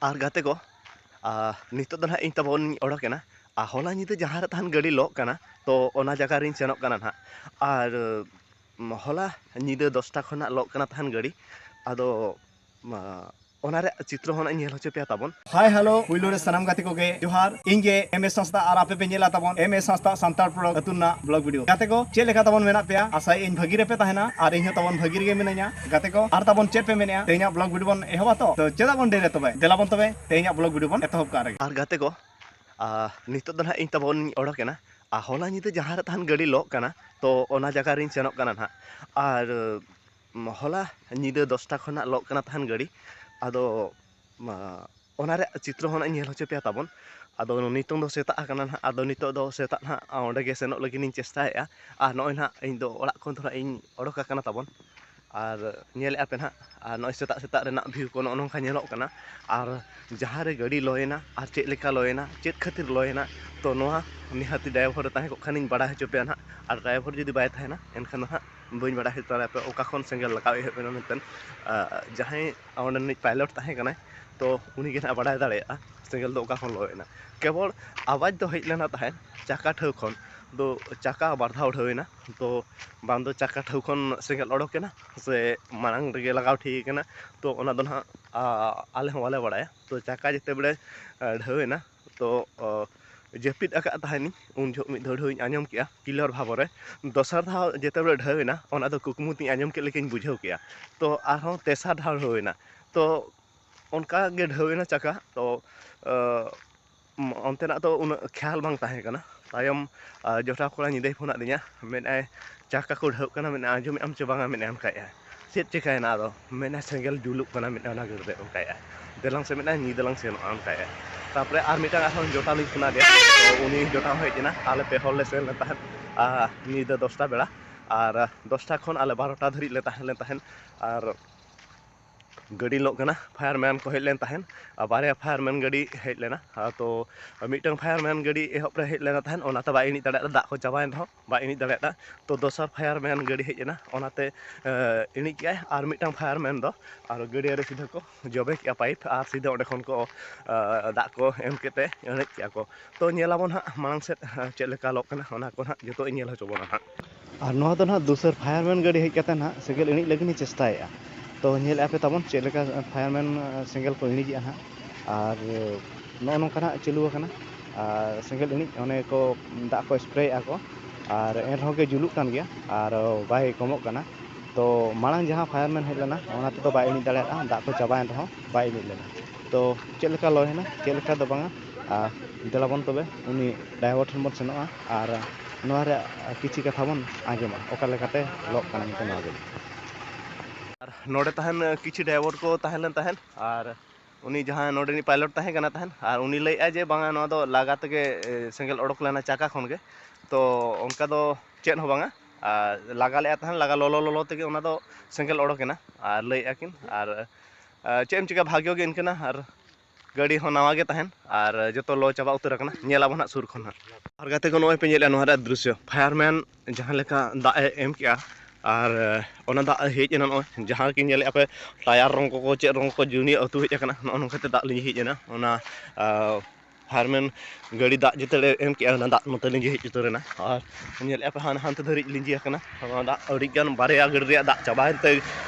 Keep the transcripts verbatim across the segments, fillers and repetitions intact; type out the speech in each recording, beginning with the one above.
ᱟᱨ ᱜᱟᱛᱮ ᱠᱚ, ᱟᱨ ᱱᱤᱛᱚᱜ ᱫᱚ ᱱᱟᱦᱟᱜ ᱤᱧ ᱛᱟᱵᱚᱱ ᱚᱰᱚᱠᱮᱱᱟ᱾ ᱟᱨ ᱦᱚᱞᱟ ᱧᱤᱫᱟᱹ ᱡᱟᱦᱟᱸ ᱨᱮ ᱛᱟᱦᱮᱱ ᱜᱟᱹᱰᱤ ᱞᱚᱜ ᱠᱟᱱᱟ, ᱛᱚ ᱚᱱᱟ ᱡᱟᱭᱜᱟ ᱨᱤᱧ ᱥᱮᱱᱚᱜ ᱠᱟᱱᱟ ᱱᱟᱦᱟᱜ᱾ ᱟᱨ ᱦᱚᱞᱟ ᱧᱤᱫᱟᱹ ᱫᱚᱥᱴᱟ ᱠᱷᱚᱱᱟᱜ ᱞᱚᱜ ᱠᱟᱱᱟ ᱛᱟᱦᱮᱱ ᱜᱟᱹᱰᱤ᱾ ᱟᱫᱚ ᱚᱱᱟ ᱨᱮᱭᱟᱜ ᱪᱤᱛᱨᱚ ᱦᱚᱸ ᱱᱟᱜ ᱤᱧ ᱧᱮᱞ ᱦᱚᱪᱚ ᱯᱮᱭᱟ ᱛᱟᱵᱚᱱ᱾ ᱦᱟᱭ ᱦᱮᱞᱳ, ᱯᱩᱭᱞᱩ ᱨᱮ ᱥᱟᱱᱟᱢ ᱜᱟᱛᱮ ᱠᱚᱜᱮ ᱡᱚᱦᱟᱨ᱾ ᱤᱧ ᱜᱮ ᱮᱢ ᱮᱥ ᱦᱟᱸᱥᱫᱟ ᱟᱨ ᱟᱯᱮ ᱯᱮ ᱧᱮᱞᱟ ᱛᱟᱵᱚᱱ ᱮᱢ ᱮᱥ ᱦᱟᱸᱥᱫᱟ ᱥᱟᱱᱛᱟᱲ ᱯᱚᱨᱚᱵᱽ ᱟᱹᱛᱩ ᱨᱮᱱᱟᱜ ᱵᱞᱚᱜ ᱵᱷᱤᱰᱤᱭᱳ᱾ ᱜᱟᱛᱮ ᱠᱚ, ᱪᱮᱫ ᱞᱮᱠᱟ ᱛᱟᱵᱚᱱ ᱢᱮᱱᱟᱜ ᱯᱮᱭᱟ? ᱟᱥᱟᱭᱟᱹᱧ ᱵᱷᱟᱹᱜᱤ ᱨᱮᱯᱮ ᱛᱟᱦᱮᱱᱟ ᱟᱨ ᱤᱧ ᱦᱚᱸ ᱛᱟᱵᱚᱱ ᱵᱷᱟᱹᱜᱤ ᱨᱮᱜᱮ ᱢᱤᱱᱟᱹᱧᱟ᱾ ᱜᱟᱛᱮ ᱠᱚ, ᱟᱨ ᱛᱟᱵᱚᱱ ᱪᱮᱫ ᱯᱮ ᱢᱮᱱᱮᱜᱼᱟ? ᱛᱮᱦᱮᱧᱟᱜ ᱵᱞᱚᱜ ᱵᱷᱤᱰᱤᱭᱳ ᱵᱚᱱ ᱮᱦᱚᱵᱟ ᱛᱚ? ᱛᱚ ᱪᱮᱫᱟᱜ ᱵᱚᱱ ᱰᱮᱨᱤᱭᱟ ᱛᱚᱵᱮ? ᱫᱮᱞᱟ ᱵᱚᱱ ᱛᱚᱵᱮ ᱛᱮᱦᱮᱧᱟᱜ ᱵᱞᱚᱜ ᱵᱷᱤᱰᱤᱭᱳ ᱵᱚᱱ ᱮᱛᱚᱦᱚᱵ ᱠᱟᱜ ᱨᱮᱜᱮ᱾ ᱟᱨ ᱜᱟᱛᱮ ᱠᱚ, ᱟᱨ ᱱᱤᱛᱚᱜ ᱫᱚ ᱱᱟᱦᱟᱜ ᱤᱧ ᱛᱟᱵᱚᱱ ᱚᱰᱚᱠᱮᱱᱟ᱾ ᱟᱨ ᱦᱚᱞᱟ ᱧᱤᱫᱟᱹ ᱡᱟᱦᱟᱸ ᱨᱮ ᱛᱟᱦᱮᱱ ᱜᱟᱹᱰᱤ ᱞᱚᱜ ᱠᱟᱱᱟ, ᱛᱚ ᱚᱱᱟ ᱡᱟᱭᱜᱟ ᱨᱤᱧ ᱥᱮᱱᱚᱜ ᱠᱟᱱᱟ ᱱᱟᱦᱟᱜ᱾ ᱟᱨ ᱦᱚᱞᱟ ᱧᱤᱫᱟᱹ ᱫᱚᱥᱴᱟ ᱠᱷᱚᱱᱟᱜ ᱞᱚᱜ ᱠᱟᱱᱟ ᱛᱟᱦᱮᱱ ᱜᱟᱹᱰᱤ᱾ ᱟᱫᱚ ᱚᱱᱟ ᱨᱮᱭᱟᱜ ᱪᱤᱛᱨᱚ ᱦᱚᱸ ᱱᱟᱜ ᱤᱧ ᱧᱮᱞ ᱦᱚᱪᱚ ᱯᱮᱭᱟ ᱛᱟᱵᱚᱱ᱾ ᱟᱫᱚ ᱱᱤᱛᱚᱝ ᱫᱚ ᱥᱮᱛᱟᱜ ᱟᱠᱟᱱᱟ ᱱᱟᱦᱟᱜ᱾ ᱟᱫᱚ ᱱᱤᱛᱚᱜ ᱫᱚ ᱥᱮᱛᱟᱜ ᱱᱟᱦᱟᱜ ᱚᱸᱰᱮ ᱜᱮ ᱥᱮᱱᱚᱜ ᱞᱟᱹᱜᱤᱫ ᱤᱧ ᱪᱮᱥᱴᱟᱭᱮᱫᱼᱟ᱾ ᱟᱨ ᱱᱚᱜᱼᱚᱭ ᱱᱟᱦᱟᱜ ᱤᱧ ᱫᱚ ᱚᱲᱟᱜ ᱠᱷᱚᱱ ᱫᱚ ᱱᱟᱦᱟᱜ ᱤᱧ ᱚᱰᱚᱠ ᱟᱠᱟᱱᱟ ᱛᱟᱵᱚᱱ᱾ ᱟᱨ ᱧᱮᱞᱮᱫᱼᱟ ᱯᱮ ᱱᱟᱦᱟᱜ, ᱟᱨ ᱱᱚᱜᱼᱚᱭ ᱥᱮᱛᱟᱜ ᱥᱮᱛᱟᱜ ᱨᱮᱱᱟᱜ ᱵᱷᱤᱭᱩ ᱠᱚ ᱱᱚᱜᱼᱚ ᱱᱚᱝᱠᱟ ᱧᱮᱞᱚᱜ ᱠᱟᱱᱟ᱾ ᱟᱨ ᱡᱟᱦᱟᱸ ᱨᱮ ᱜᱟᱹᱰᱤ ᱞᱚᱭᱮᱱᱟ ᱟᱨ ᱪᱮᱫ ᱞᱮᱠᱟ ᱞᱚᱭᱮᱱᱟ, ᱪᱮᱫ ᱠᱷᱟᱹᱛᱤᱨ ᱞᱚᱭᱮᱱᱟ, ᱛᱚ ᱱᱚᱣᱟ ᱱᱤᱦᱟᱹᱛᱤ ᱰᱨᱟᱭᱵᱷᱟᱨ ᱮ ᱛᱟᱦᱮᱸ ᱠᱚᱜ ᱠᱷᱟᱱᱤᱧ ᱵᱟᱲᱟᱭ ᱦᱚᱪᱚ ᱯᱮᱭᱟ ᱱᱟᱦᱟᱜ᱾ ᱟᱨ ᱰᱨᱟᱭᱵᱷᱟᱨ ᱡᱩᱫᱤ ᱵᱟᱭ ᱛᱟᱦᱮᱱᱟ, ᱮᱱᱠᱷᱟᱱ ᱫᱚ ᱱᱟᱦᱟᱜ ᱵᱟᱹᱧ ᱵᱟᱲᱟᱭ ᱦᱚᱪᱚ ᱫᱟᱲᱮᱭᱟᱯᱮᱭᱟ ᱚᱠᱟ ᱠᱷᱚᱱ ᱥᱮᱸᱜᱮᱞ ᱨᱟᱠᱟᱵ ᱮᱦᱚᱵ ᱮᱱᱟ ᱢᱮᱱᱛᱮ᱾ ᱟᱨ ᱡᱟᱦᱟᱸᱭ ᱚᱸᱰᱮᱱᱤᱡ ᱯᱟᱭᱞᱚᱴ ᱛᱟᱦᱮᱸ ᱠᱟᱱᱟᱭ, ᱛᱚ ᱩᱱᱤ ᱜᱮ ᱱᱟᱦᱟᱜ ᱵᱟᱲᱟᱭ ᱫᱟᱲᱮᱭᱟᱜᱼᱟ ᱥᱮᱸᱜᱮᱞ ᱫᱚ ᱚᱠᱟ ᱠᱷᱚᱱ ᱞᱚᱭᱮᱱᱟ᱾ ᱠᱮᱵᱚᱞ ᱟᱣᱟᱡᱽ ᱫᱚ ᱦᱮᱡ ᱞᱮᱱᱟ ᱛᱟᱦᱮᱸᱫ ᱪᱟᱠᱟ ᱴᱷᱟᱹᱣ ᱠᱷᱚᱱ, ᱫᱚ ᱪᱟᱠᱟ ᱵᱟᱨ ᱫᱷᱟᱣ ᱰᱷᱟᱹᱣ ᱮᱱᱟ᱾ ᱛᱚ ᱵᱟᱝ ᱫᱚ ᱪᱟᱠᱟ ᱴᱷᱟᱹᱣ ᱠᱷᱚᱱ ᱥᱮᱸᱜᱮᱞ ᱚᱰᱚᱠ ᱮᱱᱟ, ᱥᱮ ᱢᱟᱲᱟᱝ ᱨᱮᱜᱮ ᱞᱟᱜᱟᱣ ᱴᱷᱤᱠ ᱟᱠᱟᱱᱟ, ᱛᱚ ᱚᱱᱟ ᱫᱚ ᱱᱟᱦᱟᱜ, ᱟ, ᱟᱞᱮ ᱦᱚᱸ ᱵᱟᱞᱮ ᱵᱟᱲᱟᱭᱟ᱾ ᱛᱚ ᱪᱟᱠᱟ ᱡᱮᱛᱮ ᱵᱮᱲᱮ, ᱟ, ᱰᱷᱟᱹᱣ ᱮᱱᱟ, ᱛᱚ, ᱚ, ᱡᱟᱹᱯᱤᱫ ᱟᱠᱟᱫ ᱛᱟᱦᱮᱱᱤᱧ᱾ ᱩᱱ ᱡᱚᱦᱚᱜ ᱢᱤᱫ ᱫᱷᱟᱣ ᱰᱷᱟᱹᱣ ᱤᱧ ᱟᱸᱡᱚᱢ ᱠᱮᱜᱼᱟ ᱠᱞᱤᱭᱟᱨ ᱵᱷᱟᱵᱚᱨᱮ᱾ ᱫᱚᱥᱟᱨ ᱫᱷᱟᱣ ᱡᱮᱛᱮ ᱵᱮᱲᱮ ᱰᱷᱟᱹᱣ ᱮᱱᱟ, ᱚᱱᱟ ᱫᱚ ᱠᱩᱠᱢᱩ ᱛᱤᱧ ᱟᱸᱡᱚᱢ ᱠᱮᱫ ᱞᱮᱠᱟᱧ ᱵᱩᱡᱷᱟᱹᱣ ᱠᱮᱜᱼᱟ᱾ ᱛᱚ ᱟᱨᱦᱚᱸ ᱛᱮᱥᱟᱨ ᱫᱷᱟᱣ ᱰᱷᱟᱹᱣ ᱮᱱᱟ᱾ ᱛᱚ ᱚᱱᱠᱟ ᱜᱮ ᱰᱷᱟᱹᱣ ᱮᱱᱟ ᱪᱟᱠᱟ᱾ ᱛᱚ, ᱟ, ᱚᱱᱛᱮᱱᱟᱜ ᱫᱚ ᱩᱱᱟᱹᱜ ᱠᱷᱮᱭᱟᱞ ᱵᱟᱝ ᱛᱟᱦᱮᱸ ᱠᱟᱱᱟ᱾ ᱛᱟᱭᱚᱢ, ᱟ, ᱡᱚᱴᱟᱣ ᱠᱚᱲᱟ ᱧᱤᱫᱟᱹᱭ ᱯᱷᱳᱱᱟᱫ ᱞᱤᱧᱟ, ᱢᱮᱱᱮᱫᱼᱟᱭ, "ᱪᱟᱠᱟ ᱠᱚ ᱰᱷᱟᱹᱣᱜ ᱠᱟᱱᱟ", ᱢᱮᱱᱮᱫᱼᱟ, "ᱟᱸᱡᱚᱢᱮᱫ ᱟᱢ ᱪᱮ ᱵᱟᱝᱟ?" ᱢᱮᱱᱮᱫᱼᱟ, ᱚᱱᱠᱟᱭᱮᱫᱼᱟᱭ᱾ "ᱪᱮᱫ ᱪᱤᱠᱟᱹᱭᱮᱱᱟ ᱟᱫᱚ?" ᱢᱮᱱᱮᱫᱼᱟᱭ, "ᱥᱮᱸᱜᱮᱞ ᱡᱩᱞᱩᱜ ᱠᱟᱱᱟ", ᱢᱮᱱᱮᱫᱼᱟ, "ᱚᱱᱟ ᱜᱷᱟᱹᱲᱤᱡ ᱨᱮ", ᱚᱱᱠᱟᱭᱮᱫᱼᱟᱭ᱾ ᱫᱮᱞᱟᱝ ᱥᱮ, ᱢᱮᱱᱮᱫᱼᱟᱭ, "ᱧᱤᱫᱟᱹ ᱞᱟᱝ ᱥᱮᱱᱚᱜᱼᱟ", ᱚᱱᱠᱟᱭᱮᱫᱼᱟᱭ᱾ ᱛᱟᱨᱯᱚᱨᱮ ᱟᱨ ᱢᱤᱫᱴᱟᱝ ᱟᱨᱦᱚᱸ ᱡᱚᱴᱟᱣ ᱞᱤᱧ ᱯᱷᱳᱱᱟᱫᱮᱭᱟ, ᱛᱚ ᱩᱱᱤ ᱡᱚᱴᱟᱣ ᱦᱚᱸ ᱦᱮᱡ ᱮᱱᱟ᱾ ᱟᱞᱮ ᱯᱮ ᱦᱚᱲ ᱞᱮ ᱥᱮᱱ ᱞᱮᱱ ᱛᱟᱦᱮᱸᱫ, ᱟ, ᱧᱤᱫᱟᱹ ᱫᱚᱥᱴᱟ ᱵᱮᱲᱟ, ᱟᱨ ᱫᱚᱥᱴᱟ ᱠᱷᱚᱱ ᱟᱞᱮ ᱵᱟᱨᱚᱴᱟ ᱫᱷᱟᱹᱨᱤᱡ ᱞᱮ ᱛᱟᱦᱮᱸ ᱞᱮᱱ ᱛᱟᱦᱮᱸᱫ᱾ ᱟᱨ ᱜᱟᱹᱰᱤ ᱞᱚᱜ ᱠᱟᱱᱟ, ᱯᱷᱟᱭᱟᱨᱢᱮᱱ ᱠᱚ ᱦᱮᱡ ᱞᱮᱱ ᱛᱟᱦᱮᱸᱫ, ᱟᱨ ᱵᱟᱨᱭᱟ ᱯᱷᱟᱭᱟᱨᱢᱮᱱ ᱜᱟᱹᱰᱤ ᱦᱮᱡ ᱞᱮᱱᱟ᱾ ᱟᱨ ᱛᱚ ᱢᱤᱫᱴᱟᱝ ᱯᱷᱟᱭᱟᱨᱢᱮᱱ ᱜᱟᱹᱰᱤ ᱮᱦᱚᱵ ᱨᱮ ᱦᱮᱡ ᱞᱮᱱᱟ ᱛᱟᱦᱮᱸᱫ, ᱚᱱᱟᱛᱮ ᱵᱟᱭ ᱤᱬᱤᱡ ᱫᱟᱲᱮᱭᱟᱜᱼᱟ, ᱫᱟᱜ ᱠᱚ ᱪᱟᱵᱟᱭᱮᱱ ᱨᱮᱦᱚᱸ ᱵᱟᱭ ᱤᱬᱤᱡ ᱫᱟᱲᱮᱭᱟᱜᱼᱟ᱾ ᱛᱚ ᱫᱚᱥᱟᱨ ᱯᱷᱟᱭᱟᱨᱢᱮᱱ ᱜᱟᱹᱰᱤ ᱦᱮᱡ ᱮᱱᱟ, ᱚᱱᱟᱛᱮ ᱮ, ᱤᱬᱤᱡ ᱠᱮᱜᱼᱟᱭ᱾ ᱟᱨ ᱢᱤᱫᱴᱟᱝ ᱯᱷᱟᱭᱟᱨᱢᱮᱱ ᱫᱚ ᱟᱨ ᱜᱟᱹᱰᱭᱟᱹ ᱨᱮ ᱥᱤᱫᱷᱟᱹ ᱠᱚ ᱡᱚᱵᱮ ᱠᱮᱜᱼᱟ ᱯᱟᱭᱤᱯ, ᱟᱨ ᱥᱤᱫᱷᱟᱹ ᱚᱸᱰᱮ ᱠᱷᱚᱱ ᱠᱚ ᱮ, ᱫᱟᱜ ᱠᱚ ᱮᱢ ᱠᱟᱛᱮ ᱤᱬᱤᱡ ᱠᱮᱜᱼᱟ ᱠᱚ᱾ ᱛᱚ ᱧᱮᱞᱟᱵᱚᱱ ᱦᱟᱸᱜ ᱢᱟᱲᱟᱝ ᱥᱮᱫ ᱮ, ᱪᱮᱫ ᱞᱮᱠᱟ ᱞᱚᱜ ᱠᱟᱱᱟ, ᱚᱱᱟ ᱠᱚ ᱦᱟᱸᱜ ᱡᱚᱛᱚ ᱤᱧ ᱧᱮᱞ ᱦᱚᱪᱚ ᱵᱚᱱᱟ ᱦᱟᱸᱜ᱾ ᱟᱨ ᱱᱚᱣᱟ ᱫᱚ ᱱᱟᱦᱟᱜ ᱫᱚᱥᱟᱨ ᱯᱷᱟᱭᱟᱨᱢᱮᱱ ᱜᱟᱹᱰᱤ ᱦᱮᱡ ᱠᱟᱛᱮ ᱱᱟᱦᱟᱜ ᱥᱮᱸᱜᱮᱞ ᱤᱬᱤᱡ ᱞᱟᱹᱜᱤᱫ ᱮ ᱪᱮᱥᱴᱟᱭᱮᱫᱼᱟ᱾ ᱛᱚ ᱧᱮᱞᱮᱫᱼᱟ ᱯᱮ ᱛᱟᱵᱚᱱ ᱪᱮᱫ ᱞᱮᱠᱟ ᱯᱷᱟᱭᱟᱨᱢᱮᱱ ᱥᱮᱸᱜᱮᱞ ᱠᱚ ᱤᱬᱤᱡᱮᱜᱼᱟ ᱱᱟᱦᱟᱜ᱾ ᱟᱨ ᱱᱚᱜᱼᱚ ᱱᱚᱝᱠᱟ ᱱᱟᱦᱟᱜ ᱪᱟᱹᱞᱩ ᱟᱠᱟᱱᱟ᱾ ᱟᱨ ᱥᱮᱸᱜᱮᱞ ᱤᱬᱤᱡ ᱚᱱᱮ ᱠᱚ ᱫᱟᱜ ᱠᱚ ᱥᱯᱨᱮᱭᱮᱫᱼᱟ ᱠᱚ, ᱟᱨ ᱮᱱ ᱨᱮᱦᱚᱸ ᱜᱮ ᱡᱩᱞᱩᱜ ᱠᱟᱱ ᱜᱮᱭᱟ ᱟᱨ ᱵᱟᱭ ᱠᱚᱢᱚᱜ ᱠᱟᱱᱟ᱾ ᱛᱚ ᱢᱟᱲᱟᱝ ᱡᱟᱦᱟᱸ ᱯᱷᱟᱭᱟᱨᱢᱮᱱ ᱦᱮᱡ ᱞᱮᱱᱟ, ᱚᱱᱟ ᱛᱮᱫᱚ ᱵᱟᱭ ᱤᱬᱤᱡ ᱫᱟᱲᱮᱭᱟᱫᱼᱟ, ᱫᱟᱜ ᱠᱚ ᱪᱟᱵᱟᱭᱮᱱ ᱨᱮᱦᱚᱸ ᱵᱟᱭ ᱤᱬᱤᱡ ᱞᱮᱱᱟ᱾ ᱛᱚ ᱪᱮᱫ ᱞᱮᱠᱟ ᱞᱚᱭᱮᱱᱟ, ᱪᱮᱫ ᱞᱮᱠᱟ ᱫᱚ ᱵᱟᱝᱟ, ᱟᱨ ᱫᱮᱞᱟ ᱵᱚᱱ ᱛᱚᱵᱮ ᱩᱱᱤ ᱰᱟᱭᱵᱷᱟᱨ ᱴᱷᱮᱱ ᱵᱚᱱ ᱥᱮᱱᱚᱜᱼᱟ ᱟᱨ ᱱᱚᱣᱟ ᱨᱮᱭᱟᱜ ᱠᱤᱪᱷᱤ ᱠᱟᱛᱷᱟ ᱵᱚᱱ ᱟᱸᱡᱚᱢᱟ, ᱚᱠᱟ ᱞᱮᱠᱟᱛᱮ ᱞᱚᱜ ᱠᱟᱱᱟ ᱢᱮᱱᱛᱮ ᱱᱚᱣᱟ ᱜᱟᱹᱰᱤ᱾ ᱟᱨ ᱱᱚᱰᱮ ᱛᱟᱦᱮᱱ ᱠᱤᱪᱷᱩ ᱰᱟᱭᱵᱷᱟᱨ ᱠᱚ ᱛᱟᱦᱮᱸ ᱞᱮᱱ ᱛᱟᱦᱮᱸᱫ, ᱟᱨ ᱩᱱᱤ ᱡᱟᱦᱟᱸᱭ ᱱᱚᱰᱮᱱᱤᱡ ᱯᱟᱭᱞᱚᱴ ᱛᱟᱦᱮᱸ ᱠᱟᱱᱟ ᱛᱟᱦᱮᱸᱫ, ᱟᱨ ᱩᱱᱤ ᱞᱟᱹᱭᱮᱫᱼᱟᱭ ᱡᱮ ᱵᱟᱝᱟ, ᱱᱚᱣᱟ ᱫᱚ ᱞᱟᱜᱟ ᱛᱮᱜᱮ ᱮ, ᱥᱮᱸᱜᱮᱞ ᱚᱰᱚᱠ ᱞᱮᱱᱟ ᱪᱟᱠᱟ ᱠᱷᱚᱱ ᱜᱮ᱾ ᱛᱚ ᱚᱱᱠᱟ ᱫᱚ ᱪᱮᱫ ᱦᱚᱸ ᱵᱟᱝᱟ, ᱟᱨ ᱞᱟᱜᱟ ᱞᱮᱫᱼᱟ ᱛᱟᱦᱮᱸᱫ, ᱞᱟᱜᱟ ᱞᱚᱞᱚ ᱞᱚᱞᱚ ᱛᱮᱜᱮ ᱚᱱᱟ ᱫᱚ ᱥᱮᱸᱜᱮᱞ ᱚᱰᱚᱠ ᱮᱱᱟ᱾ ᱟᱨ ᱞᱟᱹᱭᱮᱫᱼᱟ ᱠᱤᱱ, ᱟᱨ ᱮ, ᱪᱮᱫ ᱮᱢ ᱪᱤᱠᱟ, ᱵᱷᱟᱜᱽᱭᱚ ᱜᱮ ᱤᱱᱠᱟᱹᱱᱟ, ᱟᱨ ᱜᱟᱹᱰᱤ ᱦᱚᱸ ᱱᱟᱣᱟ ᱜᱮ ᱛᱟᱦᱮᱱ ᱟᱨ ᱡᱚᱛᱚ ᱞᱚ ᱪᱟᱵᱟ ᱩᱛᱟᱹᱨ ᱟᱠᱟᱱᱟ᱾ ᱧᱮᱞ ᱟᱵᱚᱱ ᱦᱟᱸᱜ ᱥᱩᱨ ᱠᱷᱚᱱ ᱦᱟᱸᱜ᱾ ᱟᱨ ᱜᱟᱛᱮ ᱠᱚ, ᱱᱚᱜᱼᱚᱭ ᱯᱮ ᱧᱮᱞᱮᱫᱼᱟ ᱱᱚᱣᱟ ᱨᱮᱭᱟᱜ ᱫᱨᱤᱥᱥᱚ, ᱯᱷᱟᱭᱟᱨᱢᱮᱱ ᱡᱟᱦᱟᱸ ᱞᱮᱠᱟ ᱫᱟᱜ ᱮ ᱮᱢ ᱠᱮᱜᱼᱟ ᱟᱨ ᱚᱱᱟ ᱫᱟᱜ ᱦᱮᱡ ᱮᱱᱟ, ᱱᱚᱜᱼᱚᱭ ᱡᱟᱦᱟᱸ ᱠᱤ ᱧᱮᱞᱮᱫᱼᱟ ᱯᱮ ᱴᱟᱭᱟᱨ ᱨᱚᱝ ᱠᱚᱠᱚ ᱪᱮᱫ ᱨᱚᱝ ᱠᱚ ᱡᱩᱱᱤᱭᱟᱹ ᱟᱹᱛᱩ ᱦᱮᱡ ᱟᱠᱟᱱᱟ, ᱱᱚᱜᱼᱚ ᱱᱚᱝᱠᱟᱛᱮ ᱫᱟᱜ ᱞᱤᱸᱡᱤ ᱦᱮᱡ ᱮᱱᱟ᱾ ᱚᱱᱟ ᱟᱨ ᱯᱷᱟᱭᱟᱨᱢᱮᱱ ᱜᱟᱹᱰᱤ ᱫᱟᱜ ᱡᱮᱛᱮ ᱮᱢ ᱠᱮᱜᱼᱟ, ᱚᱱᱟ ᱫᱟᱜ ᱱᱚᱛᱮ ᱞᱤᱸᱡᱤ ᱦᱮᱡ ᱩᱛᱟᱹᱨ ᱮᱱᱟ᱾ ᱟᱨ ᱧᱮᱞᱮᱫᱼᱟ ᱯᱮ ᱦᱟᱱ-, ᱦᱟᱱᱛᱮ ᱫᱷᱟᱹᱨᱤᱡ ᱞᱤᱸᱡᱤ ᱟᱠᱟᱱᱟ᱾ ᱚᱱᱟ ᱫᱟᱜ ᱟᱹᱰᱤᱜᱟᱱ, ᱵᱟᱨᱭᱟ ᱜᱟᱹᱰᱤ ᱨᱮᱭᱟᱜ ᱫᱟᱜ ᱪᱟᱵᱟᱭᱮᱱ ᱛᱮ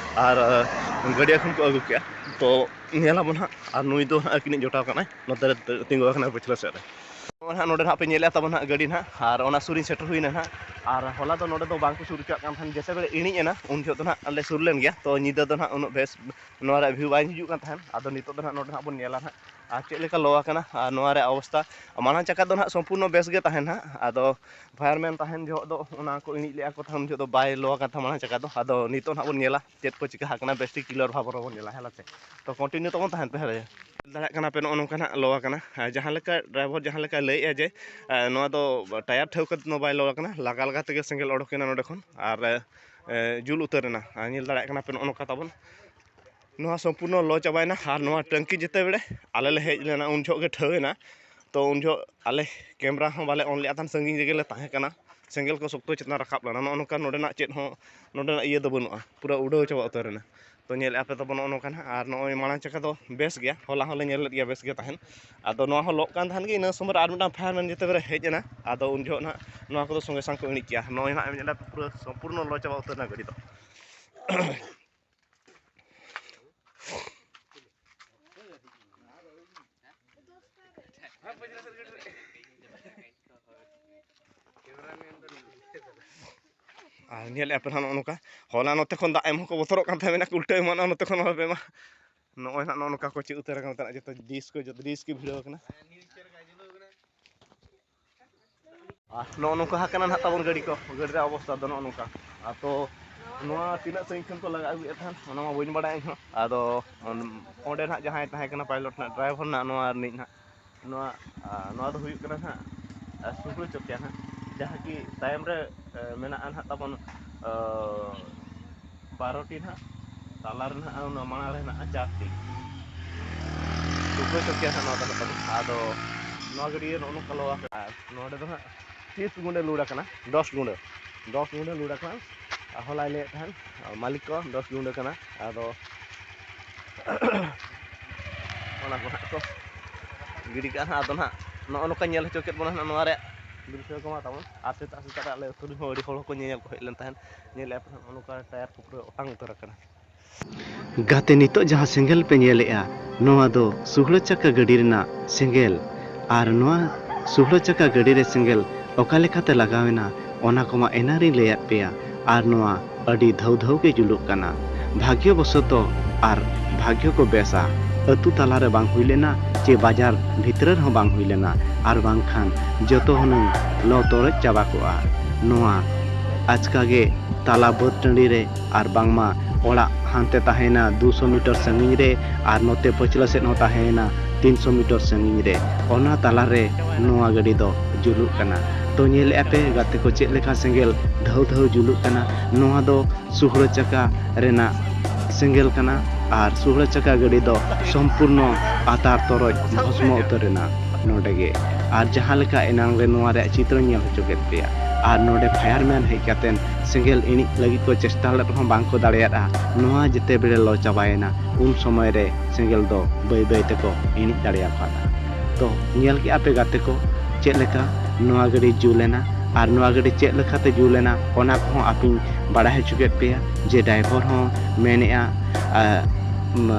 ᱟᱨ ᱜᱟᱹᱰᱭᱟᱹ ᱠᱷᱚᱱ ᱠᱚ ᱟᱹᱜᱩ ᱠᱮᱜᱼᱟ᱾ ᱛᱚ ᱧᱮᱞᱟᱵᱚᱱ ᱦᱟᱸᱜ, ᱟᱨ ᱱᱩᱭ ᱫᱚ ᱦᱟᱸᱜ ᱟᱹᱠᱤᱱᱤᱡ ᱡᱚᱴᱟᱣ ᱠᱟᱱᱟᱭ, ᱱᱚᱛᱮ ᱨᱮ ᱛᱤᱸᱜᱩ ᱟᱠᱟᱱᱟᱭ ᱯᱟᱹᱪᱷᱞᱟᱹ ᱥᱮᱫ ᱨᱮ᱾ ᱱᱚᱜᱼᱚᱭ ᱦᱟᱸᱜ ᱱᱚᱰᱮ ᱦᱟᱸᱜ ᱯᱮ ᱧᱮᱞᱮᱫᱼᱟ ᱛᱟᱵᱚᱱ ᱦᱟᱸᱜ ᱜᱟᱹᱰᱤ ᱱᱟᱦᱟᱜ, ᱟᱨ ᱚᱱᱟ ᱥᱩᱨᱤᱧ ᱥᱮᱴᱮᱨ ᱦᱩᱭᱱᱟ ᱱᱟᱦᱟᱜ᱾ ᱟᱨ ᱦᱚᱞᱟ ᱫᱚ ᱱᱚᱰᱮ ᱫᱚ ᱵᱟᱝ ᱠᱚ ᱥᱩᱨ ᱦᱚᱪᱚᱣᱟᱜ ᱠᱟᱱ ᱛᱟᱦᱮᱸᱫ, ᱡᱮᱛᱮ ᱵᱮᱲᱮ ᱤᱬᱤᱡ ᱮᱱᱟ ᱩᱱ ᱡᱚᱦᱚᱜ ᱫᱚ ᱱᱟᱦᱟᱜ ᱞᱮ ᱥᱩᱨ ᱞᱮᱱ ᱜᱮᱭᱟ᱾ ᱛᱚ ᱧᱤᱫᱟᱹ ᱫᱚ ᱱᱟᱦᱟᱜ ᱩᱱᱟᱹᱜ ᱵᱮᱥ ᱱᱚᱣᱟ ᱨᱮᱭᱟᱜ ᱵᱷᱤᱭᱩ ᱵᱟᱝ ᱦᱤᱡᱩᱜ ᱠᱟᱱ ᱛᱟᱦᱮᱸᱫ᱾ ᱟᱫᱚ ᱱᱤᱛᱚᱜ ᱫᱚ ᱱᱟᱦᱟᱜ ᱱᱚᱰᱮ ᱦᱟᱸᱜ ᱵᱚᱱ ᱧᱮᱞᱟ ᱱᱟᱦᱟᱜ, ᱟᱨ ᱪᱮᱫ ᱞᱮᱠᱟ ᱞᱚ ᱟᱠᱟᱱᱟ᱾ ᱟᱨ ᱱᱚᱣᱟ ᱨᱮᱭᱟᱜ ᱚᱵᱚᱥᱛᱟ ᱢᱟᱲᱟᱝ ᱪᱟᱠᱟ ᱫᱚ ᱱᱟᱦᱟᱜ ᱥᱚᱢᱯᱩᱨᱱᱚ ᱵᱮᱥ ᱜᱮ ᱛᱟᱦᱮᱸᱱ ᱦᱟᱸᱜ, ᱟᱫᱚ ᱯᱷᱟᱭᱟᱨᱢᱮᱱ ᱛᱟᱦᱮᱸᱱ ᱡᱚᱦᱚᱜ ᱫᱚ ᱚᱱᱟ ᱠᱚ ᱤᱬᱤᱡ ᱞᱮᱜᱼᱟ ᱠᱚ ᱛᱟᱦᱮᱸᱫ, ᱩᱱ ᱡᱚᱦᱚᱜ ᱫᱚ ᱵᱟᱭ ᱞᱚ ᱟᱠᱟᱱ ᱛᱟᱦᱮᱸᱫ ᱢᱟᱲᱟᱝ ᱪᱟᱠᱟ ᱫᱚ᱾ ᱟᱫᱚ ᱱᱤᱛᱚᱜ ᱱᱟᱦᱟᱜ ᱵᱚᱱ ᱧᱮᱞᱟ ᱪᱮᱫ ᱠᱚ ᱪᱤᱠᱟ ᱟᱠᱟᱱᱟ, ᱵᱮᱥ ᱴᱷᱤᱠ ᱠᱞᱤᱭᱟᱨ ᱵᱷᱟᱵᱽ ᱨᱮᱵᱚᱱ ᱧᱮᱞᱟ, ᱦᱮᱸ ᱥᱮ᱾ ᱛᱚ ᱠᱚᱱᱴᱤᱱᱤᱭᱩ ᱛᱟᱵᱚᱱ ᱛᱟᱦᱮᱸᱱ ᱯᱮ, ᱦᱮᱸ᱾ ᱧᱮᱞ ᱫᱟᱲᱮᱭᱟᱜ ᱠᱟᱱᱟ ᱯᱮ, ᱱᱚᱜᱼᱚ ᱱᱚᱝᱠᱟ ᱱᱟᱦᱟᱜ ᱞᱚ ᱟᱠᱟᱱᱟ᱾ ᱟᱨ ᱡᱟᱦᱟᱸ ᱞᱮᱠᱟ ᱰᱨᱟᱭᱵᱷᱟᱨ ᱡᱟᱦᱟᱸ ᱞᱮᱠᱟᱭ ᱞᱟᱹᱭᱮᱫᱼᱟ ᱡᱮ, ᱮ, ᱱᱚᱣᱟ ᱫᱚ ᱴᱟᱭᱟᱨ ᱴᱷᱟᱹᱣᱠᱟᱹ ᱛᱮᱫᱚ ᱵᱟᱭ ᱞᱚ ᱟᱠᱟᱱᱟ, ᱞᱟᱜᱟ ᱞᱟᱜᱟ ᱛᱮᱜᱮ ᱥᱮᱸᱜᱮᱞ ᱚᱰᱚᱠ ᱮᱱᱟ ᱱᱚᱸᱰᱮ ᱠᱷᱚᱱ ᱟᱨ, ᱮ, ᱡᱩᱞ ᱩᱛᱟᱹᱨ ᱮᱱᱟ᱾ ᱟᱨ ᱧᱮᱞ ᱫᱟᱲᱮᱭᱟᱜ ᱠᱟᱱᱟ ᱯᱮ, ᱱᱚᱜᱼᱚ ᱱᱚᱝᱠᱟ ᱛᱟᱵᱚᱱ ᱱᱚᱣᱟ ᱥᱚᱢᱯᱩᱨᱱᱚ ᱞᱚ ᱪᱟᱵᱟᱭᱮᱱᱟ᱾ ᱟᱨ ᱱᱚᱣᱟ ᱴᱟᱹᱝᱠᱤ ᱡᱮᱛᱮ ᱵᱮᱲᱮ ᱟᱞᱮ ᱞᱮ ᱦᱮᱡ ᱞᱮᱱᱟ, ᱩᱱ ᱡᱚᱦᱚᱜ ᱜᱮ ᱴᱷᱟᱹᱣ ᱮᱱᱟ᱾ ᱛᱚ ᱩᱱ ᱡᱚᱦᱚᱜ ᱟᱞᱮ ᱠᱮᱢᱨᱟ ᱦᱚᱸ ᱵᱟᱞᱮ ᱚᱱ ᱞᱮᱫᱼᱟ, ᱛᱟᱦᱮᱱ ᱥᱟᱺᱜᱤᱧ ᱨᱮᱜᱮ ᱞᱮ ᱛᱟᱦᱮᱸ ᱠᱟᱱᱟ᱾ ᱥᱮᱸᱜᱮᱞ ᱠᱚ ᱥᱚᱠᱛᱚ ᱪᱮᱛᱟᱱ ᱨᱟᱠᱟᱵ ᱞᱮᱱᱟ᱾ ᱱᱚᱜᱼᱚ ᱱᱚᱝᱠᱟ ᱱᱚᱰᱮᱱᱟᱜ ᱪᱮᱫ ᱦᱚᱸ, ᱱᱚᱰᱮᱱᱟᱜ ᱤᱭᱟᱹ ᱫᱚ ᱵᱟᱹᱱᱩᱜᱼᱟ, ᱯᱩᱨᱟᱹ ᱩᱰᱟᱹᱣ ᱪᱟᱵᱟ ᱩᱛᱟᱹᱨ ᱮᱱᱟ᱾ ᱛᱚ ᱧᱮᱞᱮᱫᱼᱟ ᱯᱮ ᱛᱟᱵᱚᱱ ᱱᱚᱜᱼᱚ ᱱᱚᱝᱠᱟ ᱱᱟᱦᱟᱜ᱾ ᱟᱨ ᱱᱚᱜᱼᱚᱭ ᱢᱟᱲᱟᱝ ᱪᱟᱠᱟ ᱫᱚ ᱵᱮᱥ ᱜᱮᱭᱟ, ᱦᱚᱞᱟ ᱦᱚᱸᱞᱮ ᱧᱮᱞ ᱞᱮᱫ ᱜᱮᱭᱟ ᱵᱮᱥ ᱜᱮ ᱛᱟᱦᱮᱱ᱾ ᱟᱫᱚ ᱱᱚᱣᱟ ᱦᱚᱸ ᱞᱚᱜ ᱠᱟᱱ ᱛᱟᱦᱮᱱ ᱜᱮ, ᱤᱱᱟᱹ ᱥᱚᱢᱚᱭ ᱨᱮ ᱟᱨ ᱢᱤᱫᱴᱟᱝ ᱯᱷᱟᱭᱟᱨᱢᱮᱱ ᱡᱮᱛᱮ ᱵᱮᱨᱮ ᱦᱮᱡ ᱮᱱᱟ, ᱟᱫᱚ ᱩᱱ ᱡᱚᱦᱚᱜ ᱱᱟᱦᱟᱜ ᱱᱚᱣᱟ ᱠᱚᱫᱚ ᱥᱚᱸᱜᱮ ᱥᱟᱝ ᱠᱚ ᱤᱬᱤᱡ ᱠᱮᱜᱼᱟ᱾ ᱱᱚᱜᱼᱚᱭ ᱱᱟᱦᱟᱜ ᱧᱮᱞᱮᱫᱼᱟ ᱯᱩᱨᱟᱹ ᱥᱚᱢᱯᱩᱨᱱᱚ ᱞᱚ ᱪᱟᱵᱟ ᱩᱛᱟᱹᱨ ᱮᱱᱟ ᱜᱟᱹᱰᱤ ᱫᱚ᱾ ᱟᱨ ᱧᱮᱞᱮᱫᱼᱟ ᱯᱮ ᱱᱟᱦᱟᱜ ᱱᱚᱜᱼᱚ ᱱᱚᱝᱠᱟ, ᱦᱚᱞᱟ ᱱᱚᱛᱮ ᱠᱷᱚᱱ ᱫᱟᱜ ᱮᱢ ᱦᱚᱸᱠᱚ ᱵᱚᱛᱚᱨᱚᱜ ᱠᱟᱱ ᱛᱟᱦᱮᱸ, ᱢᱮᱱᱟ ᱠᱚ ᱩᱞᱴᱟᱹᱣ ᱮᱢᱟᱱᱚᱜᱼᱟ ᱱᱚᱛᱮ ᱠᱷᱚᱱ, ᱟᱞᱚ ᱯᱮ ᱮᱢᱟ᱾ ᱱᱚᱜᱼᱚᱭ ᱱᱟᱦᱟᱜ ᱱᱚᱜᱼᱚ ᱱᱚᱝᱠᱟ ᱠᱚ ᱪᱮᱫ ᱩᱛᱟᱹᱨ ᱟᱠᱟᱱᱟ, ᱱᱚᱛᱮᱱᱟᱜ ᱡᱚᱛᱚ ᱰᱤᱥ ᱠᱚ, ᱡᱚᱛᱚ ᱰᱤᱥ ᱠᱚ ᱵᱷᱤᱲᱟᱹᱣ ᱟᱠᱟᱱᱟ᱾ ᱟᱨ ᱱᱚᱜᱼᱚ ᱱᱚᱝᱠᱟ ᱦᱟᱸᱜ ᱠᱟᱱᱟ ᱱᱟᱦᱟᱜ ᱛᱟᱵᱚᱱ ᱜᱟᱹᱰᱤ ᱠᱚ, ᱜᱟᱹᱰᱤ ᱨᱮᱭᱟᱜ ᱚᱵᱚᱥᱛᱟ ᱫᱚ ᱱᱚᱜᱼᱚ ᱱᱚᱝᱠᱟ᱾ ᱟᱨ ᱛᱚ ᱱᱚᱣᱟ ᱛᱤᱱᱟᱹᱜ ᱥᱟᱺᱜᱤᱧ ᱠᱷᱚᱱ ᱠᱚ ᱞᱟᱜᱟ ᱟᱹᱜᱩᱭᱮᱫ ᱛᱟᱦᱮᱸᱫ, ᱚᱱᱟ ᱢᱟ ᱵᱟᱹᱧ ᱵᱟᱲᱟᱭᱟ ᱤᱧᱦᱚᱸ᱾ ᱟᱫᱚ ᱚᱸᱰᱮ ᱱᱟᱦᱟᱜ ᱡᱟᱦᱟᱸᱭ ᱛᱟᱦᱮᱸ ᱠᱟᱱᱟ ᱯᱟᱭᱞᱚᱴ ᱱᱟᱦᱟᱜ, ᱰᱨᱟᱭᱵᱷᱟᱨ ᱱᱟᱦᱟᱜ ᱱᱚᱣᱟ ᱨᱤᱱᱤᱡ ᱱᱟᱦᱟᱜ, ᱱᱚᱣᱟ, ᱟᱨ ᱱᱚᱣᱟ ᱫᱚ ᱦᱩᱭᱩᱜ ᱠᱟᱱᱟ ᱱᱟᱦᱟᱜ, ᱟᱨ ᱥᱩᱠᱲᱟᱹ ᱪᱚᱠᱤᱭᱟ ᱱᱟᱦᱟᱜ, ᱡᱟᱦᱟᱸ ᱠᱤ ᱛᱟᱭᱚᱢ ᱨᱮ, ᱮ, ᱢᱮᱱᱟᱜᱼᱟ ᱱᱟᱦᱟᱜ ᱛᱟᱵᱚᱱ, ᱚ, ᱵᱟᱨᱚᱴᱤ ᱱᱟᱦᱟᱜ, ᱛᱟᱞᱟ ᱨᱮ ᱱᱟᱦᱟᱜ, ᱚᱱᱟ ᱢᱟᱲᱟᱝ ᱨᱮ ᱱᱟᱦᱟᱜ ᱪᱟᱨᱴᱤ᱾ ᱥᱩᱠᱲᱟᱹ ᱪᱚᱠᱤᱭᱟ ᱱᱟᱦᱟᱜ ᱱᱚᱣᱟ ᱫᱚ ᱱᱟᱦᱟᱜ ᱛᱟᱵᱚᱱ᱾ ᱟᱫᱚ ᱱᱚᱣᱟ ᱜᱟᱹᱰᱤ ᱱᱚᱜᱼᱚ ᱱᱚᱝᱠᱟ ᱞᱚ ᱟᱠᱟᱱᱟ᱾ ᱟᱨ ᱱᱚᱰᱮ ᱫᱚ ᱱᱟᱦᱟᱜ ᱛᱤᱥ ᱜᱩᱸᱰᱟᱹ ᱞᱳᱰ ᱟᱠᱟᱱᱟ, ᱫᱚᱥ ᱜᱩᱸᱰᱟᱹ, ᱫᱚᱥ ᱜᱩᱸᱰᱟᱹ ᱞᱳᱰ ᱟᱠᱟᱱᱟ᱾ ᱟᱨ ᱦᱚᱞᱟᱭ ᱞᱟᱹᱭᱮᱫ ᱛᱟᱦᱮᱱ, ᱢᱟᱹᱞᱤᱠ ᱠᱚ ᱫᱚᱥ ᱜᱩᱸᱰᱟᱹ ᱠᱟᱱᱟ᱾ ᱟᱫᱚ ᱚᱱᱟ ᱠᱚ ᱱᱟᱦᱟᱜ ᱠᱚ ᱜᱤᱰᱤ ᱠᱟᱜᱼᱟ ᱱᱟᱦᱟᱜ᱾ ᱟᱫᱚ ᱱᱟᱦᱟᱜ ᱱᱚᱜᱼᱚ ᱱᱚᱝᱠᱟ ᱧᱮᱞ ᱦᱚᱪᱚ ᱠᱮᱫ ᱵᱚᱱᱟ ᱱᱟᱦᱟᱜ ᱱᱚᱣᱟ ᱨᱮᱭᱟᱜ ᱫᱨᱤᱥᱥᱚ ᱠᱚ ᱢᱟ ᱛᱟᱵᱚᱱ᱾ ᱟᱨ ᱥᱮᱛᱟᱜ ᱥᱮᱛᱟᱜ ᱨᱮ ᱟᱞᱮ ᱟᱹᱛᱩ ᱨᱮᱱ ᱦᱚᱸ ᱟᱹᱰᱤ ᱦᱚᱲ ᱦᱚᱸᱠᱚ ᱧᱮᱧᱮᱞ ᱠᱚ ᱦᱮᱡ ᱞᱮᱱ ᱛᱟᱦᱮᱸᱫ᱾ ᱧᱮᱞᱮᱫᱼᱟ ᱯᱮ ᱱᱚᱜᱼᱚ ᱱᱚᱝᱠᱟ ᱴᱟᱭᱟᱨ ᱠᱚ ᱯᱩᱨᱟᱹ ᱚᱴᱟᱝ ᱩᱛᱟᱹᱨ ᱟᱠᱟᱱᱟ᱾ ᱜᱟᱛᱮ, ᱱᱤᱛᱚᱜ ᱡᱟᱦᱟᱸ ᱥᱮᱸᱜᱮᱞ ᱯᱮ ᱧᱮᱞᱮᱜᱼᱟ, ᱱᱚᱣᱟ ᱫᱚ ᱥᱩᱦᱲᱟᱹ ᱪᱟᱠᱟ ᱜᱟᱹᱰᱤ ᱨᱮᱱᱟᱜ ᱥᱮᱸᱜᱮᱞ᱾ ᱟᱨ ᱱᱚᱣᱟ ᱥᱩᱦᱲᱟᱹ ᱪᱟᱠᱟ ᱜᱟᱹᱰᱤ ᱨᱮ ᱥᱮᱸᱜᱮᱞ ᱚᱠᱟ ᱞᱮᱠᱟᱛᱮ ᱞᱟᱜᱟᱣ ᱮᱱᱟ, ᱚᱱᱟ ᱠᱚᱢᱟ ᱮᱱᱟᱝ ᱨᱤᱧ ᱞᱟᱹᱭᱟᱫ ᱯᱮᱭᱟ᱾ ᱟᱨ ᱱᱚᱣᱟ ᱟᱹᱰᱤ ᱫᱷᱟᱹᱣ ᱫᱷᱟᱹᱣ ᱜᱮ ᱡᱩᱞᱩᱜ ᱠᱟᱱᱟ᱾ ᱵᱷᱟᱜᱽᱭᱚ ᱵᱚᱥᱚᱛᱚ ᱟᱨ ᱵᱷᱟᱜᱽᱭᱚ ᱠᱚ ᱵᱮᱥᱟ, ᱟᱹᱛᱩ ᱛᱟᱞᱟᱨᱮ ᱵᱟᱝ ᱦᱩᱭ ᱞᱮᱱᱟ, ᱪᱮ ᱵᱟᱡᱟᱨ ᱵᱷᱤᱛᱨᱟᱹ ᱨᱮᱦᱚᱸ ᱵᱟᱝ ᱦᱩᱭ ᱞᱮᱱᱟ, ᱟᱨ ᱵᱟᱝᱠᱷᱟᱱ ᱡᱚᱛᱚ ᱦᱩᱱᱟᱹᱝ ᱞᱚ ᱛᱚᱨᱚᱡ ᱪᱟᱵᱟ ᱠᱚᱜᱼᱟ᱾ ᱱᱚᱣᱟ ᱟᱪᱠᱟ ᱜᱮ ᱛᱟᱞᱟ ᱵᱟᱹᱫᱽ ᱴᱟᱺᱰᱤ ᱨᱮ, ᱟᱨ ᱵᱟᱝᱢᱟ ᱚᱲᱟᱜ ᱦᱟᱱᱛᱮ ᱛᱟᱦᱮᱸᱭᱮᱱᱟ ᱫᱩᱥᱚ ᱢᱤᱴᱟᱨ ᱥᱟᱺᱜᱤᱧ ᱨᱮ, ᱟᱨ ᱱᱚᱛᱮ ᱯᱟᱹᱪᱷᱞᱟᱹ ᱥᱮᱫ ᱦᱚᱸ ᱛᱟᱦᱮᱸᱭᱮᱱᱟ ᱛᱤᱱᱥᱚ ᱢᱤᱴᱟᱨ ᱥᱟᱺᱜᱤᱧ ᱨᱮ᱾ ᱚᱱᱟ ᱛᱟᱞᱟᱨᱮ ᱱᱚᱣᱟ ᱜᱟᱹᱰᱤ ᱫᱚ ᱡᱩᱞᱩᱜ ᱠᱟᱱᱟ᱾ ᱛᱚ ᱧᱮᱞᱮᱫᱼᱟ ᱯᱮ ᱜᱟᱛᱮ ᱠᱚ, ᱪᱮᱫ ᱞᱮᱠᱟ ᱥᱮᱸᱜᱮᱞ ᱫᱷᱟᱹᱣ ᱫᱷᱟᱹᱣ ᱡᱩᱞᱩᱜ ᱠᱟᱱᱟ᱾ ᱱᱚᱣᱟ ᱫᱚ ᱥᱩᱦᱲᱟᱹ ᱪᱟᱠᱟ ᱨᱮᱱᱟᱜ ᱥᱮᱸᱜᱮᱞ ᱠᱟᱱᱟ᱾ ᱟᱨ ᱥᱩᱦᱲᱟᱹ ᱪᱟᱠᱟ ᱜᱟᱹᱰᱤ ᱫᱚ ᱥᱚᱢᱯᱩᱨᱱᱚ ᱟᱛᱟᱨ ᱛᱚᱨᱚᱡ ᱵᱷᱚᱥᱢᱚ ᱩᱛᱟᱹᱨ ᱮᱱᱟ ᱱᱚᱰᱮ ᱜᱮ᱾ ᱟᱨ ᱡᱟᱦᱟᱸ ᱞᱮᱠᱟ ᱮᱱᱟᱝ ᱨᱮ ᱱᱚᱣᱟ ᱨᱮᱭᱟᱜ ᱪᱤᱛᱨᱚᱧ ᱧᱮᱞ ᱦᱚᱪᱚ ᱠᱮᱫ ᱯᱮᱭᱟ, ᱟᱨ ᱱᱚᱰᱮ ᱯᱷᱟᱭᱟᱨᱢᱮᱱ ᱦᱮᱡ ᱠᱟᱛᱮ ᱥᱮᱸᱜᱮᱞ ᱤᱬᱤᱡ ᱞᱟᱹᱜᱤᱫ ᱠᱚ ᱪᱮᱥᱴᱟ ᱞᱮᱫ ᱨᱮᱦᱚᱸ ᱵᱟᱝ ᱠᱚ ᱫᱟᱲᱮᱭᱟᱫᱼᱟ᱾ ᱱᱚᱣᱟ ᱡᱮᱛᱮ ᱵᱮᱲᱮ ᱞᱚ ᱪᱟᱵᱟᱭᱮᱱᱟ, ᱩᱱ ᱥᱚᱢᱚᱭ ᱨᱮ ᱥᱮᱸᱜᱮᱞ ᱫᱚ ᱵᱟᱹᱭ ᱵᱟᱹᱭ ᱛᱮᱠᱚ ᱤᱬᱤᱡ ᱫᱟᱲᱮᱭᱟᱠᱟᱫᱟ᱾ ᱛᱚ, ᱧᱮᱞ ᱠᱮᱜᱼᱟ ᱯᱮ ᱜᱟᱛᱮ ᱠᱚ, ᱪᱮᱫ ᱞᱮᱠᱟ ᱱᱚᱣᱟ ᱜᱟᱹᱰᱤ ᱡᱩᱞ ᱮᱱᱟ, ᱟᱨ ᱱᱚᱣᱟ ᱜᱟᱹᱰᱤ ᱪᱮᱫ ᱞᱮᱠᱟᱛᱮ ᱡᱩᱞ ᱮᱱᱟ, ᱚᱱᱟ ᱠᱚᱦᱚᱸ ᱟᱯᱮᱧ ᱵᱟᱲᱟᱭ ᱦᱚᱪᱚ ᱠᱮᱫ ᱯᱮᱭᱟ ᱡᱮ ᱰᱨᱟᱭᱵᱷᱟᱨ ᱦᱚᱸ ᱢᱮᱱᱮᱜᱼᱟ, ᱟ, ᱢ,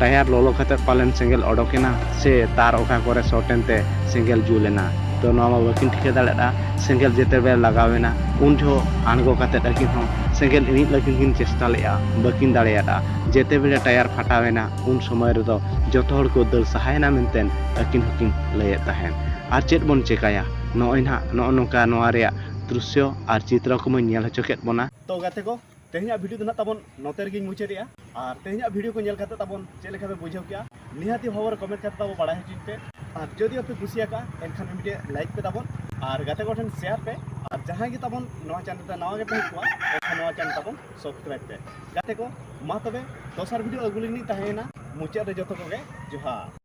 ᱴᱟᱭᱟᱨ ᱞᱚᱞᱚ ᱠᱟᱛᱮ ᱯᱟᱞᱮᱱ ᱥᱮᱸᱜᱮᱞ ᱚᱰᱚᱠ ᱮᱱᱟ ᱥᱮ ᱛᱟᱨ ᱚᱠᱟ ᱠᱚᱨᱮ ᱥᱚᱨᱴ ᱮᱱᱛᱮ ᱥᱮᱸᱜᱮᱞ ᱡᱩᱞ ᱮᱱᱟ᱾ ᱛᱚ, ᱱᱚᱣᱟ ᱢᱟ ᱵᱟᱹᱠᱤᱱ ᱴᱷᱤᱠᱟᱹ ᱫᱟᱲᱮᱭᱟᱜᱼᱟ᱾ ᱥᱮᱸᱜᱮᱞ ᱡᱮᱛᱮ ᱵᱮᱲᱮ ᱞᱟᱜᱟᱣ ᱮᱱᱟ, ᱩᱱ ᱡᱚᱦᱚᱜ ᱟᱬᱜᱚ ᱠᱟᱛᱮ ᱟᱹᱠᱤᱱ ᱦᱚᱸ ᱥᱮᱸᱜᱮᱞ ᱤᱬᱤᱡ ᱞᱟᱹᱜᱤᱫ ᱠᱤᱱ ᱪᱮᱥᱴᱟ ᱞᱮᱫᱼᱟ, ᱵᱟᱹᱠᱤᱱ ᱫᱟᱲᱮᱭᱟᱫᱼᱟ᱾ ᱡᱮᱛᱮ ᱵᱮᱲᱮ ᱴᱟᱭᱟᱨ ᱯᱷᱟᱴᱟᱣ ᱮᱱᱟ, ᱩᱱ ᱥᱚᱢᱚᱭ ᱨᱮᱫᱚ ᱡᱚᱛᱚ ᱦᱚᱲ ᱠᱚ ᱫᱟᱹᱲ ᱥᱟᱦᱟᱭᱮᱱᱟ ᱢᱮᱱᱛᱮ ᱟᱹᱠᱤᱱ ᱦᱚᱸᱠᱤᱱ ᱞᱟᱹᱭᱮᱫ ᱛᱟᱦᱮᱸᱫ᱾ ᱟᱨ ᱪᱮᱫ ᱵᱚᱱ ᱪᱮᱠᱟᱭᱟ? ᱱᱚᱜᱼᱚᱭ ᱱᱟᱦᱟᱜ ᱱᱚᱜᱼᱚ ᱱᱚᱝᱠᱟ ᱱᱚᱣᱟ ᱨᱮᱭᱟᱜ ᱫᱨᱩᱥᱭᱚ ᱟᱨ ᱪᱤᱛᱨᱚ ᱠᱚᱢᱟᱧ ᱧᱮᱞ ᱦᱚᱪᱚ ᱠᱮᱫ ᱵᱚᱱᱟ᱾ ᱛᱚ ᱜᱟᱛᱮ ᱠᱚ, ᱛᱮᱦᱮᱧᱟᱜ ᱵᱷᱤᱰᱤᱭᱳ ᱫᱚ ᱱᱟᱜ ᱛᱟᱵᱚᱱ ᱱᱚᱛᱮ ᱨᱮᱜᱮᱧ ᱢᱩᱪᱟᱹᱫᱮᱜᱼᱟ᱾ ᱟᱨ ᱛᱮᱦᱮᱧᱟᱜ ᱵᱷᱤᱰᱤᱭᱳ ᱠᱚ ᱧᱮᱞ ᱠᱟᱛᱮ ᱛᱟᱵᱚᱱ ᱪᱮᱫ ᱞᱮᱠᱟ ᱯᱮ ᱵᱩᱡᱷᱟᱹᱣ ᱠᱮᱜᱼᱟ, ᱱᱤᱦᱟᱹᱛᱤ ᱵᱷᱟᱵᱮ ᱨᱮ ᱠᱚᱢᱮᱱᱴ ᱠᱟᱛᱮ ᱛᱟᱵᱚ ᱵᱟᱲᱟᱭ ᱦᱚᱪᱚᱧ ᱯᱮ᱾ ᱟᱨ ᱡᱩᱫᱤ ᱯᱮ ᱠᱩᱥᱤᱭᱟᱠᱟᱜᱼᱟ, ᱮᱱᱠᱷᱟᱱ ᱢᱤᱫᱴᱮᱡ ᱞᱟᱭᱤᱠ ᱯᱮ ᱛᱟᱵᱚᱱ, ᱟᱨ ᱜᱟᱛᱮ ᱠᱚᱴᱷᱮᱱ ᱥᱮᱭᱟᱨ ᱯᱮ, ᱟᱨ ᱡᱟᱦᱟᱸᱭ ᱜᱮ ᱛᱟᱵᱚᱱ ᱱᱚᱣᱟ ᱪᱮᱱᱮᱞ ᱨᱮ ᱱᱟᱣᱟ ᱜᱮᱯᱮ ᱦᱮᱡ ᱠᱚᱜᱼᱟ, ᱮᱱᱠᱷᱟᱱ ᱱᱚᱣᱟ ᱪᱮᱱᱮᱞ ᱛᱟᱵᱚᱱ ᱥᱟᱵᱥᱠᱨᱟᱭᱤᱵ ᱯᱮ᱾ ᱜᱟᱛᱮ ᱠᱚ, ᱢᱟ ᱛᱚᱵᱮ ᱫᱚᱥᱟᱨ ᱵᱷᱤᱰᱤᱭᱳ ᱟᱹᱜᱩ ᱞᱟᱹᱜᱤᱫ ᱤᱧ ᱛᱟᱦᱮᱸᱭᱮᱱᱟ᱾ ᱢᱩᱪᱟᱹᱫ ᱨᱮ ᱡᱚᱛᱚ ᱠᱚᱜᱮ ᱡᱚᱦᱟᱨ᱾